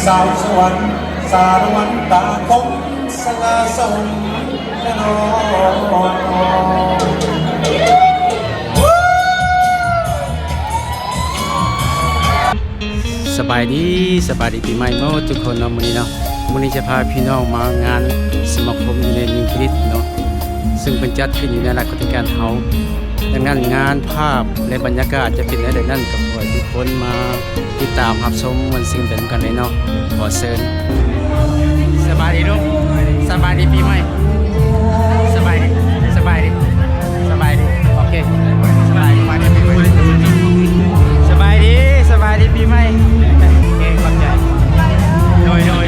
ສາວສະຫວັນ ສາລະວັນຕາຄົງ ສະຫງ່າສົມນະນອນ. ສະບາຍດີ ສະບາຍດີປີໃໝ່ໝົດທຸກຄົນເນາະ. ມື້ນີ້ເນາະ ມື້ນີ້ຈະພາພີ່ນ້ອງມາງານສະມາຄົມຢູ່ໃນນິວຄລິດເນາະ ເຊິ່ງເພິ່ນຈັດຂຶ້ນຢູ່ໃນລັດໂຄດຕະການເຮົາ. ດັ່ງນັ້ນ ງານພາບ ແລະ ບັນຍາກາດຈະເປັນແນວໃດນັ້ນ ກໍຂໍໃຫ້ທຸກຄົນມາຕິດຕາມຮັບຊົມມ່ວນຊື່ນໄປນຳກັນເລີຍເນາະ. ຂໍເຊີນ. ສະບາຍດີລູກ ສະບາຍດີປີໃໝ່. ສະບາຍດີ ສະບາຍດີ ສະບາຍດີ. ໂອເຄ ສະບາຍດີ ສະບາຍດີປີໃໝ່. ໂອເຄ ຂອບໃຈ. ໂດຍ ໂດຍ.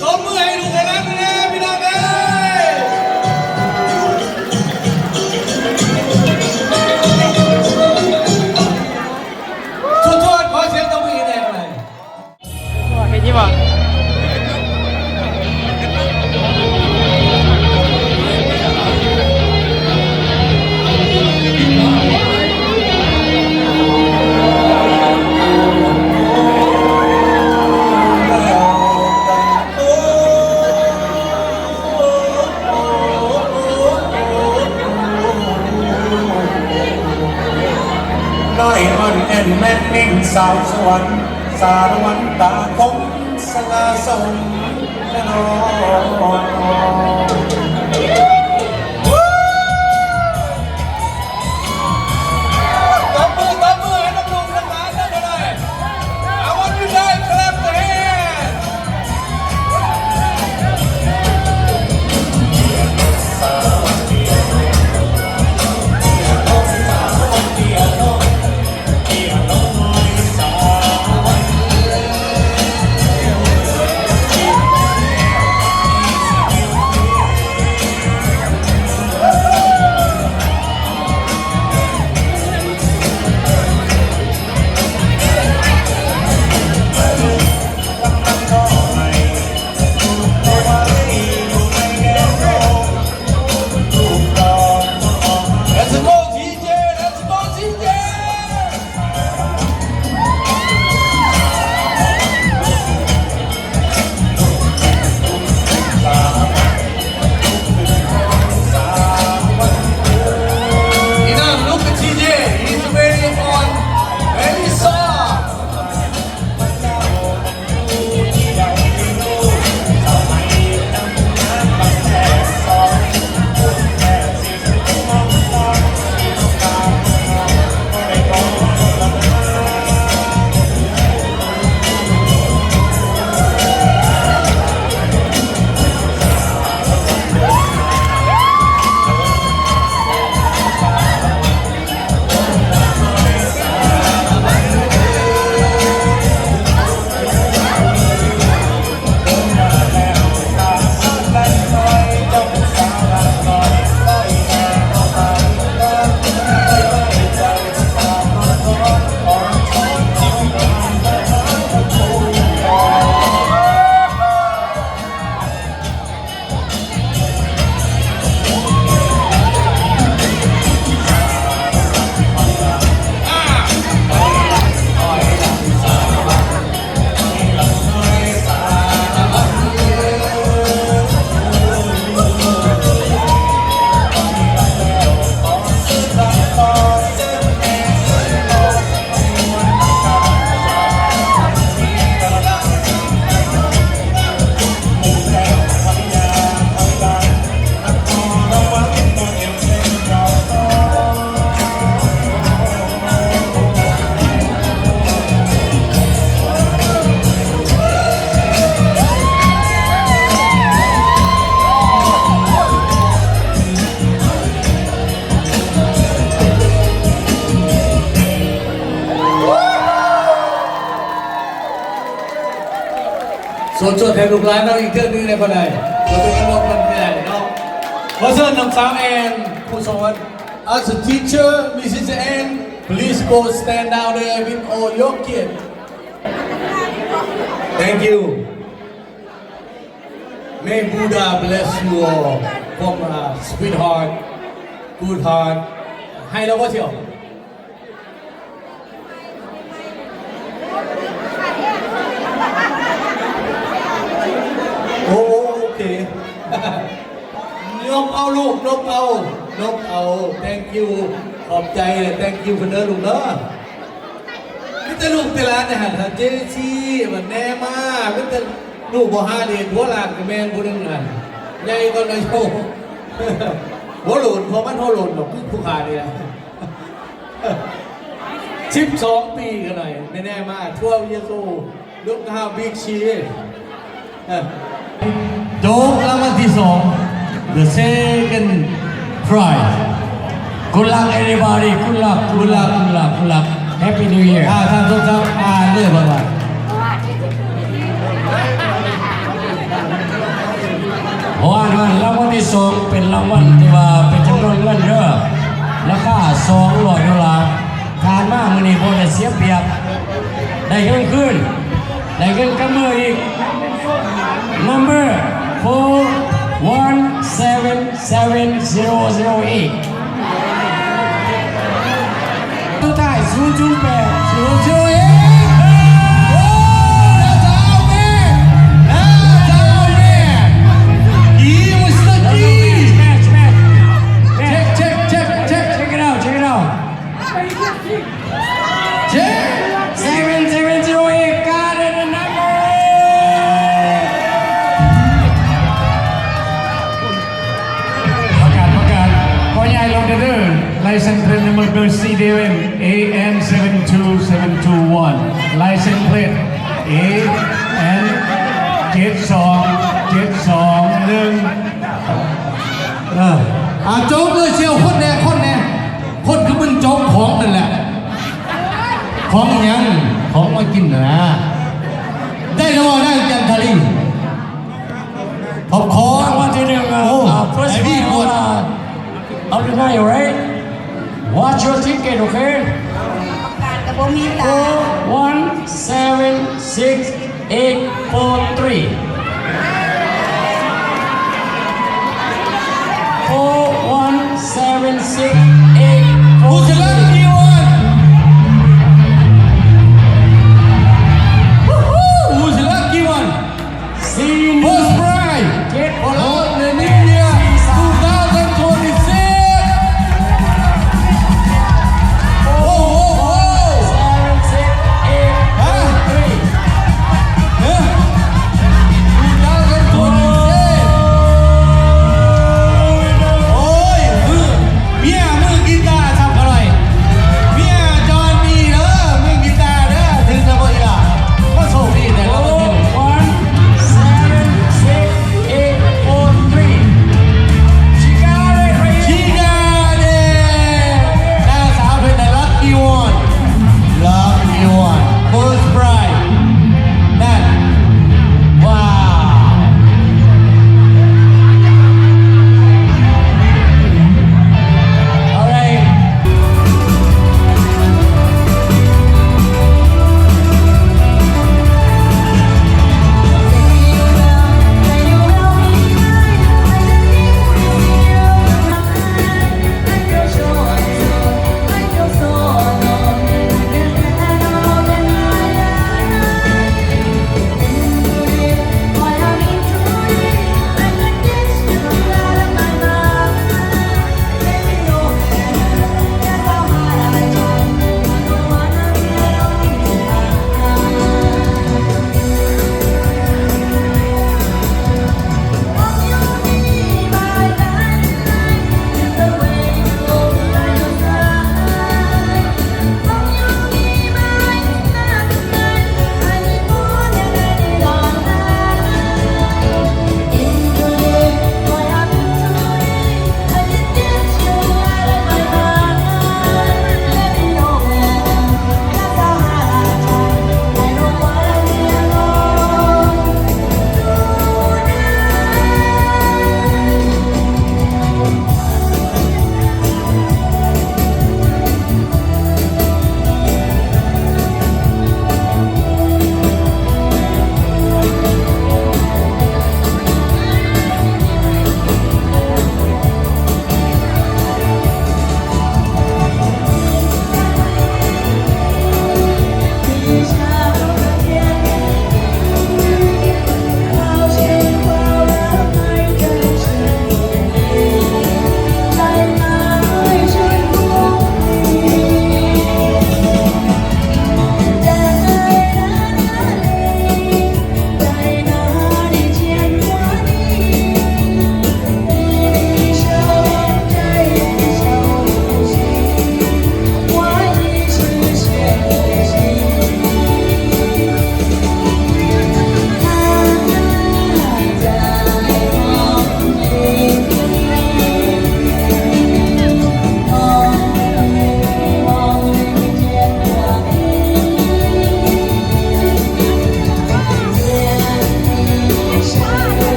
ຕົບມືໃຫ້ລູກໃຫ້ຫຼານແດ່ພີ່ນ້ອງເອີຍ. ສຸດຍອດ ຂໍສຽງຕົບມືໃຫ້ແດ່. ເຫັນຢູ່ບໍ່? ນ້ອຍອ່ອນແອ່ນແມ່ນມິ່ງສາວສວນ ສາລະວັນຕາຄົງ ສະຫງ່າສົມນະນ້ອງ. ຕົບມື ຕົບມືໃຫ້ນ້ອງໆ ທັງຫຼາຍເດີ. I want you guys clap your hands. ສວດ ສວດໃຫ້ລູກຫຼານເຮົາອີກເທື່ອໜຶ່ງໄດ້ບໍ່ໄດ້? ສວດໃຫ້ລູກມັນໄດ້ເນາະ. ຂໍເຊີນນ້ອງສາວແອນ ຜູ້ສອນ. As a teacher, Missus Ann, please go stand down there with all your kids. Thank you. May Buddha bless you all from a sweetheart, good heart. ໃຫ້ແລ້ວບໍ່ທ່ຽວ? ໂອເຄ ນົບເອົາລູກ ນົບເອົາ ນົບເອົາ. Thank you ຂອບໃຈ Thank you ເພິ່ນເດີລູກເດີ. ມີແຕ່ລູກແຕ່ຫຼານເດ້ຫັ້ນ ເຈຊີ ບັດແນມາ ມີແຕ່ລູກບໍ່ຫາເດດ ຫົວຫຼານກໍແມ່ນຜູ້ໜຶ່ງຫັ້ນ ໃຫຍ່ກວ່ານາໂຍ ຫົວໂຫຼນ ເພາະມັນຫົວໂຫຼນດອກ ຄືຜູ້ຂ້ານີ້ແຫຼະ. ສິບສອງປີກໍໄດ້ ແມ່ນແນ່ມາ twelve years old. Look how big she is. ເອີ ຈົບລາງວັນທີສອງ the second prize. Good luck everybody. Good luck, good luck, good luck, good luck. Happy New Year. ອ່າ ທ່ານສົມສັກ ອ່ານເລີຍເພິ່ນວ່າ ເພາະວ່າລາງວັນທີສອງເປັນລາງວັນທີ່ວ່າເປັນຈຳນວນເງິນເດີ ລາຄາສອງຮ້ອຍໂດລາ. ຜ່ານມາມື້ນີ້ບໍ່ໄດ້ເສຍປຽບ ໄດ້ເງິນຄືນ ໄດ້ເງິນກັບມືອີກ. Number four one seven seven zero zero eight. ສຸດທ້າຍ ສູນສູນແປດ ສູນສູນເອັດ. ໂອ້ That's our man. That's our man. He was the key. Check, check, check, check. Check it out, check it out. Check. Seven seven zero eight, got it, the number. ປະກາດ ປະກາດ ຂໍຍ້າຍລົງເດີ license plate number C D M A N seven two seven two one, license plate A N ເຈັດສອງເຈັດສອງໜຶ່ງ. ເອີ ອ່າ ຈົບເລີຍ ສ່ຽວຄົນແດ່ ຄົນແດ່ ຄົນຄືມຶງຈົບຂອງນັ້ນແຫຼະ. ຂອງອີ່ຫຍັງ? ຂອງມາກິນນະ. ໄດ້ແລ້ວບໍ່? ໄດ້ຈັນທາລີ ຂອບຂອງ ລາງວັນທີໜຶ່ງ ໂອ້ ອ່າ first prize of the night, right? Watch your ticket, okay? ປະກາດກໍບໍ່ມີຕາ four one seven six eight four three. Four one seven six